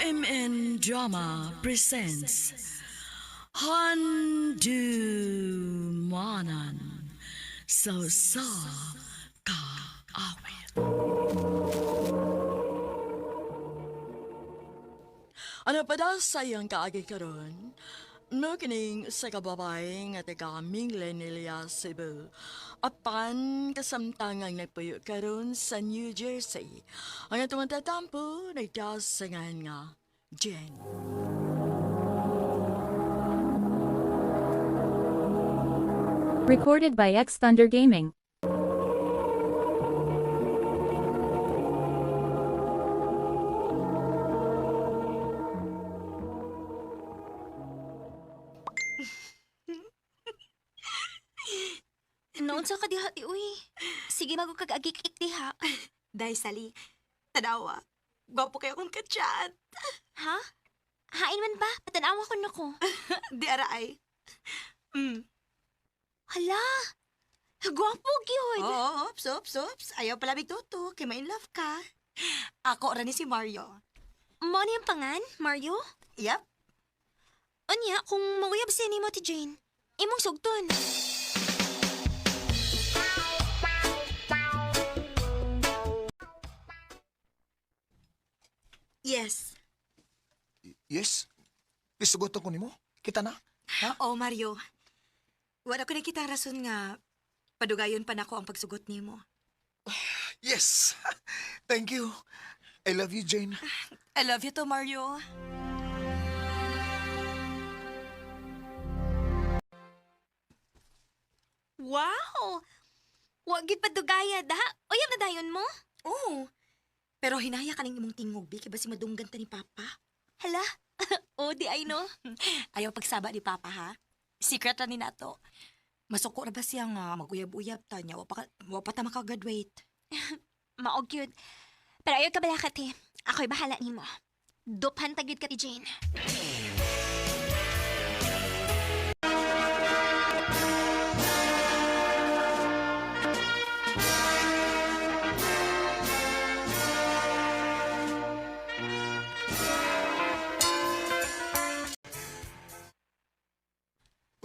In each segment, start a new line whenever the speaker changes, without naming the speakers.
MN Drama presents Handumanan sa sa kaawit. Ano pa daw sa iyang kaagi karon? No kining sa kababay nga taga Minglanilla, Cebu. Apan kasamtangang nagpuyo karon sa New Jersey. Ang atong tatampo nagdasangan nga Jen.
Recorded by X Thunder Gaming.
Noon sa kadiha ti uy. Sige magug kag agik-ik diha.
Day, Sally. Tanawa. Gwapo kayo akong kachat.
Ha? Hain man ba? Patanawa ko nako.
Di araay.
Hala. Gwapo gyud.
Oo, oops, oops, oops. Ayaw pala bigtuto. Kay ma-in love ka. Ako ra ni si Mario.
Mo ni ang pangan, Mario?
Yep.
Unya kung mauyab sa nimo ti Jane. Imong sugton.
Yes.
Yes. Isugotan ko nimo. Kita na. Ha?
Oo, Mario. Wala ko nakita ang rason nga padugayon pa nako ang pagsugot nimo.
Yes. Thank you. I love you, Jane.
I love you too, Mario.
Wow! Wa gyud padugaya da. Uyab na dayon mo?
Oo. Pero hinaya ka ning imong tingog, Bi, kay basi madunggan ta ni Papa.
Hala. O di ay no.
Ayaw pagsaba ni Papa, ha? Secret ra ni nato. Masuko ra ba siya nga maguyab-uyab ta niya? Wa pa ta makagraduate.
Mao gyud. Pero ayaw ka bala te. Ako'y bahala nimo. Duphan ta gyud ka ti Jane.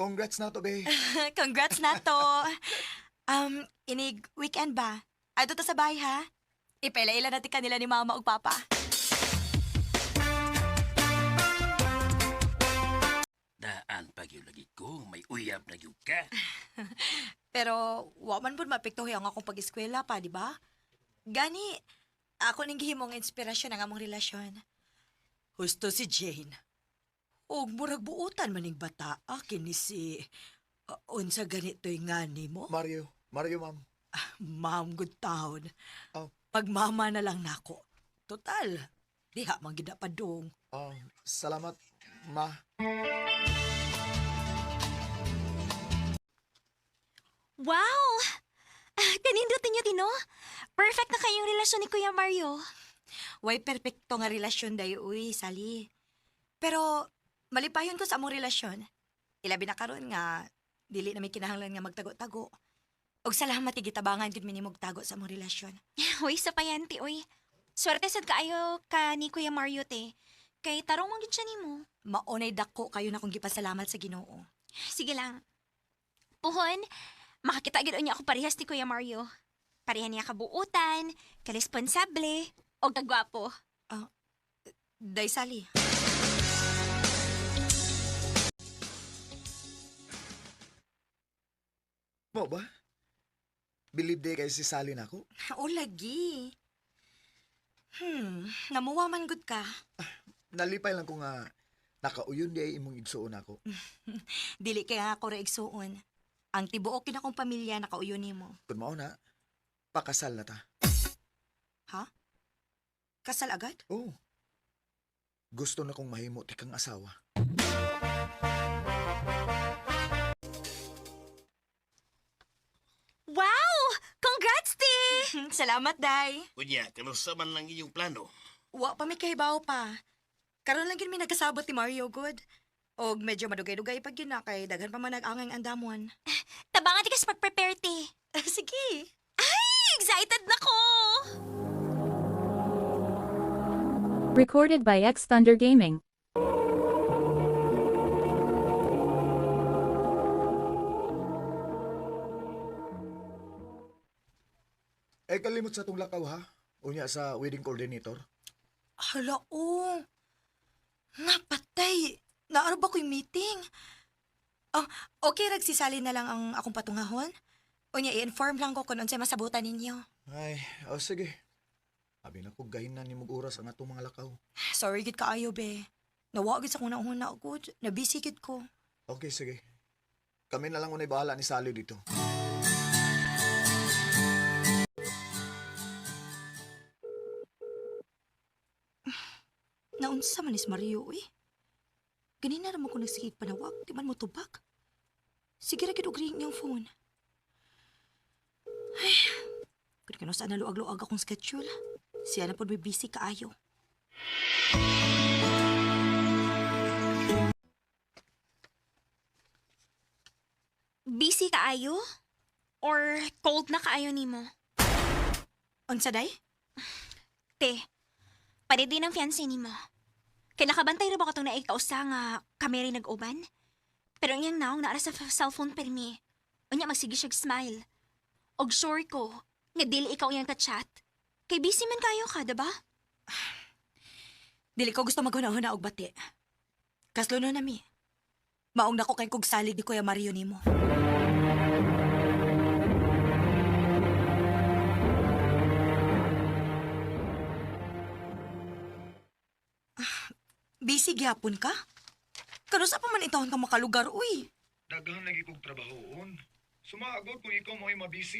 Congrats na to, be.
Congrats na to. Inig weekend ba? Adto ta sa bahay ha. Ipaila-ila natin kanila ni Mama ug Papa.
Daan pa gyud lagi ko, may uyab na gyud ka.
Pero wa man pud maapektuhi ang akong pag-eskwela pa, di ba? Gani, ako ning gihimong inspirasyon ang among relasyon. Husto si Jane. Og murag buutan maning bata kini si unsa ganito'y ngani mo?
Mario. Mario, ma'am.
Ma'am, good town.
Oh.
Pagmama na lang nako. Total, diha man gid na padung.
Ah, salamat, ma.
Wow! Ah, Kanindutin niyo, Tino. Perfect na kayong relasyon ni Kuya Mario.
Way perpekto nga relasyon dayo uy, Sally. Pero malipayon ko sa among relasyon. Ilabi na karon nga dili na may kinahanglan nga magtago-tago. Og salamat gitabangan gid mi nimo og tago sa among relasyon.
Uy, sa payanti, uy. Swerte sad kaayo ka ni Kuya Mario, te. Kay tarong man gyud siya nimo.
Maunay dako kayo na kong gipasalamat sa Ginoo.
Sige lang. Puhon, makakita gyud unya ako parehas ni Kuya Mario. Pareha niya kabuutan, karesponsable, o kagwapo.
Day Sally.
Mo ba? Believe day kay si Sally na ako.
O lagi. Namuwa man gud ka.
Nalipay lang ko nga nakauyon di ay imong igsuon ako.
Dili kay nga ako ra igsuon. Ang tibuok kina akong pamilya nakauyon nimo.
Kun mao na, pakasal na ta.
Kasal agad?
Oh. Gusto na kong mahimo ti kang asawa.
Wow! Congrats, te!
Salamat, Day.
Unya, kanusa man lang inyong plano.
Wa pa mi kahibaw pa. Karon lang gyud mi nagkasabot ni Mario good. Og medyo madugay-dugay pag yun na kay daghan pa man nag-angay ang andamon.
Tabangan ti kas pag-prepare, te.
Sige.
Ay, excited na ko!
Recorded by X Thunder Gaming.
Eh, kalimot sa tong lakaw ha. Unya sa wedding coordinator.
Hala, oh. Napatay. Naaro ba ko'y meeting? Oh, okay, ragsisali na lang ang akong patungahon. Unya, i-inform lang ko kung unsay masabutan ninyo.
Ay, oh sige. Abi na ko gahin na ni mong oras ang atong mga lakaw.
Sorry, gid kaayo, be. Nawa gid sa kong nauna gud. Nabisi gid ko.
Okay, sige. Kami na lang unay bahala ni Sally dito.
Naunsa man is Mario, eh. Ganina ra man ko nagsigig panawag, di man mo tubag. Sige ra gid og ring niyang phone. Ay, kun kano sa naluag-luag akong schedule. Siya na pod may busy kaayo.
Busy kaayo? Or cold na kaayo nimo?
Unsa day?
Te, pwede din ang fiancé nimo. Kay nakabantay ra ba katong naig kausa nga kami rin nag-uban? Pero ang iyang naong naara sa cellphone permi. Unya magsige siyag smile. Og sure ko nga dili ikaw iyang ka-chat. Kay busy man kayo ka, diba?
Dili ko gusto maghuna-huna og bati. Kaslo na mi. Maong nako kay kog salig ni Kuya Mario nimo. Ah, busy gyapon ka? Kanusa pa man intawon ka makalugar, uy.
Daghan lagi kog trabahoon. Sumagot kung ikaw mo'y mabisi.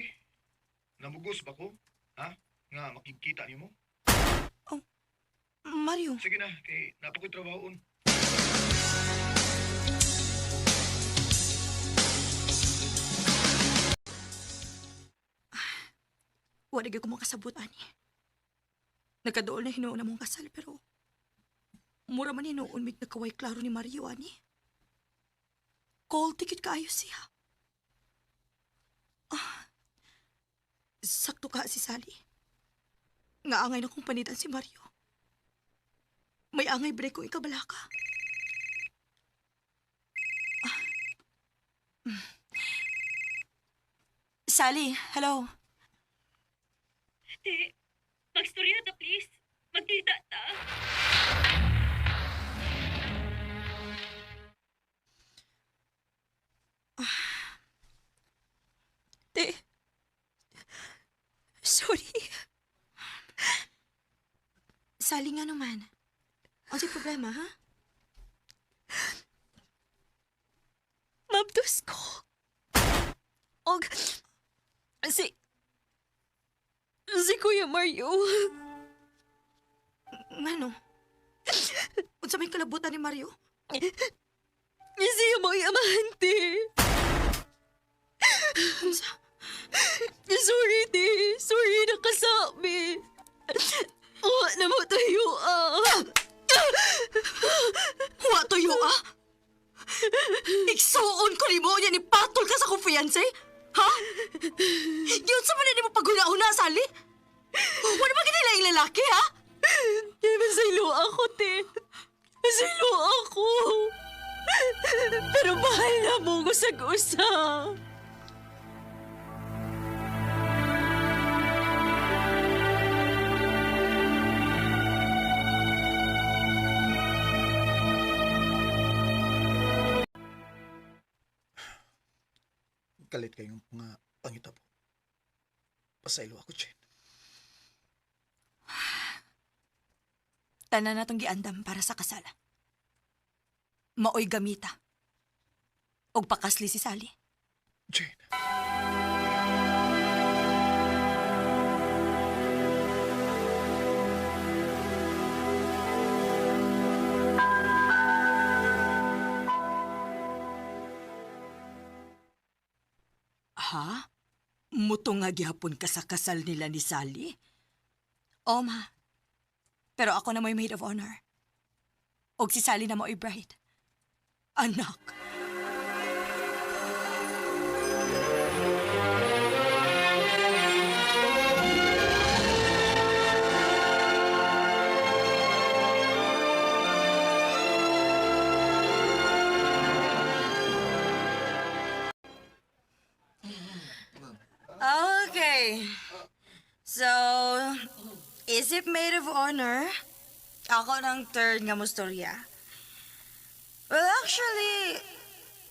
Namugos ba ko? Ha? Nga makikita nimo?
Mario,
Sige na, kay napakoy trabahoon.
wala gyud ko makasabot ani. Nagkaduol na hinuon na mong kasal pero mura man hinuon mig nagkaway klaro ni Mario ani. Cold ticket kaayo siya. Ah, sakto ka si Sally. Nga angay na kong panitan si Mario. May angay break kong ikabalaka. Ah. Mm. Sally, hello.
Te, magstorya ta please. Magkita ta.
Te. Sorry. Sally nga naman. Ano yung problema, ha?
Mabdos ko. Og si si Kuya Mario.
Ngano? Unsa may kalabutan ni Mario?
Siya mo amante.
Unsa?
Sorry, te. Sorry, nakasabi. Wa na mo tayo, ah.
Wa tuyo, ah? Igsuon ko nimo niya ni patol ka sa akong fiancé? Ha? Yun sa man mo paghuna-huna, Sally? Wala ba kinila yung lalaki, ha?
Kaya masaylo ako, te. Masaylo ako. Pero mahal na mo ko sa gusa.
Kalit kayong mga pangitabo. Pasaylo ako, Jen.
Tanan na tong giandam para sa kasal. Maoy gamita. Og pakasli si Sally.
Jane.
Ha? Muto nga gihapon ka sa kasal nila ni Sally? Oo, ma. Pero ako na mo'y maid of honor. Og si Sally na mo'y bride. Anak. Isip maid of honor, ako ng third nga mustorya. Well, actually,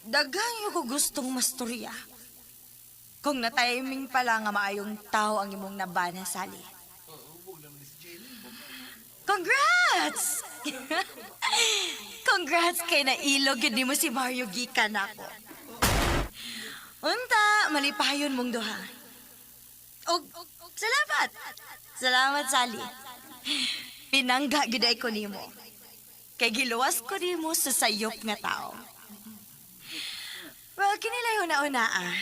daghan yung ko gustong mastorya. Kung na-timing pala nga maayong tao ang imong nabana, Sally. Congrats! Congrats kay nailog yun nimo si Mario gikan ako. Unta, malipayon mong duha. Og, salamat! Salamat, Sally. Pinangga gid ay ko nimo. Kay giluwas ko nimo sa sayop nga tao. Well, kinilay una-una ah.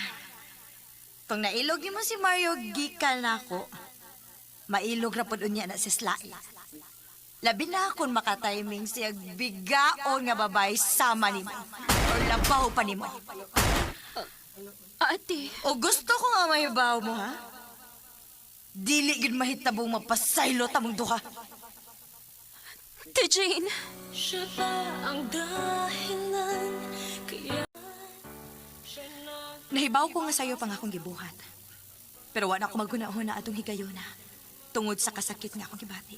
Kung nailog nimo si Mario gikan nako, mailog ra pod unya na si Slai. Labi na kung makatiming siya bigaon nga babae sama nimo or labaw pa nimo.
Ate,
O gusto ko nga mahibaw mo, ha? Dili gid mahitabong mapasaylo tamong duha.
Ate Jane.
Nahibaw ko nga sayo pang akong gibuhat. Pero wa na ako maghuna-huna atong higayona tungod sa kasakit nga akong gibati.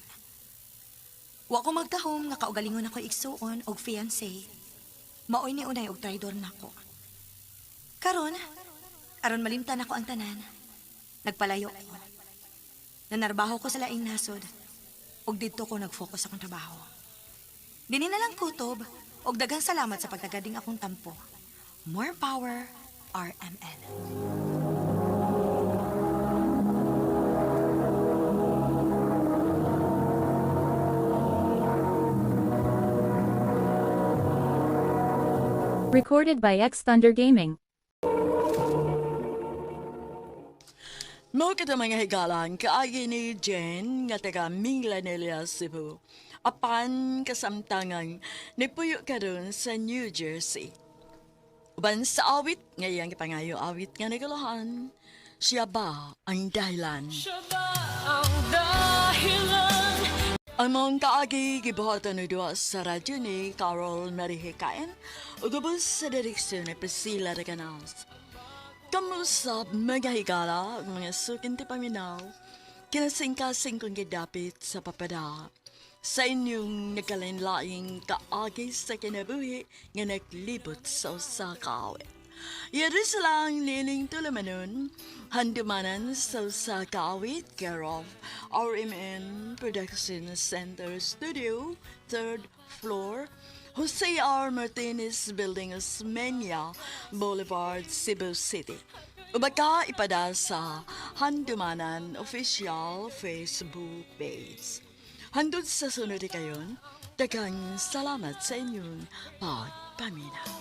Wa ko magtahom nga kaugalingon ako igsuon og fiancé. Maoy ni unay og traidor nako. Karon, aron malimtan ako ang tanan. Nagpalayo ko. Nanarbaho ko sa laing nasod ug didto ko nag-focus akong trabaho. Dini na lang kutob ug daghang salamat sa pagtagading akong tampo. More power, RMN.
Recorded by X Thunder Gaming.
Mao kita mga higalan kaagi ni Jen nga taga Minglanilla, Cebu. Apan kasamtangan nipuyo karon sa New Jersey. Uban sa awit nga iyang gipangayo awit nga naguluhan, siya ba ang dahilan? Ang mong kaagi gibuhatan ni duha sa radyo ni Carol Marihikain ug ubos sa direksyon ni Priscilla Reganals. Kamusap mga higala, ug mga sukin ti paminaw, kinasingkasing kong gidapit sa papada. Sa inyong nagkalinlaing kaagi sa kinabuhi nga naglibot sa usa ka awit. Yaris lang nining tulamanon, handumanan sa usa ka awit, care of RMN Production Center Studio, third floor, Jose R. Martinez Building, Osmeña Boulevard, Cebu City. Ubaka ipada sa Handumanan Official Facebook page. Handod sa sunod kayon, daghang salamat sa inyong pagpaminaw.